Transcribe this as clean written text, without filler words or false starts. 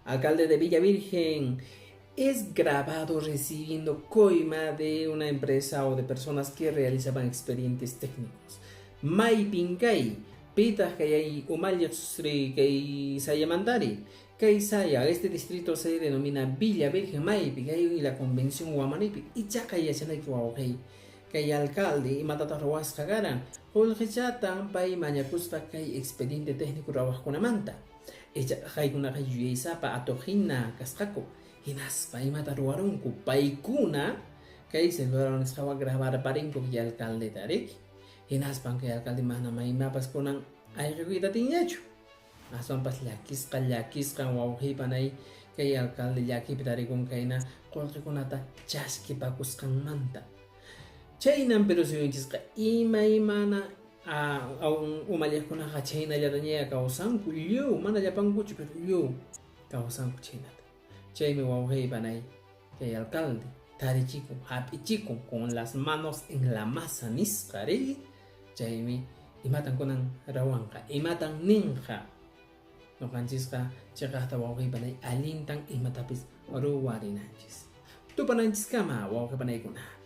Alcalde de Villa Virgen es grabado recibiendo coima de una empresa o de personas que realizaban expedientes técnicos. Maypin kay, pitaq kay umalliq kay sayamantari. Kay saya, este distrito se denomina Villa Virgen maypi, kay la Convención Wamanipi. Ichaqa yachanayki, wawqey, kay alcalde imatataq ruwasqa karan? Qullqichatan pay mañakusqa kay expediente técnico ruwaqkunamanta. Ichaqa kaykunaqa yuyaysapa atuqhina kasqaku. Hinaspa imata ruwarunku? Paykuna kay celular nisqawan grabarparinku kay alcaldeta, riki. Hinaspan kay alcalde mana maymapas kunan ayqikuyta atinñachu. Aswanpas llakisqa llakisqan, wawqiy panay, kay alcalde llakipi tarikun kayna qullqikunata chaskipakusqanmanta. Chaynan Perú suyunchisqa imaymana umalliqkunaqa chhaynallataña kawsanku, lliw, mana llapankuchu, pero lliw kawsanku chhaynata. Chaymi, wawqiy panay, kay alcalde tarichikun, hap'ichikun con las manos en la masa nisqa, riki. Chaymi imatan kunan rawanqa, imatan ninqa? Ñuqanchisqa chiqaqta, wawqiy panay, allintan imatapis ruwarinanchis. Tupananchiskama, wawqi panaykuna.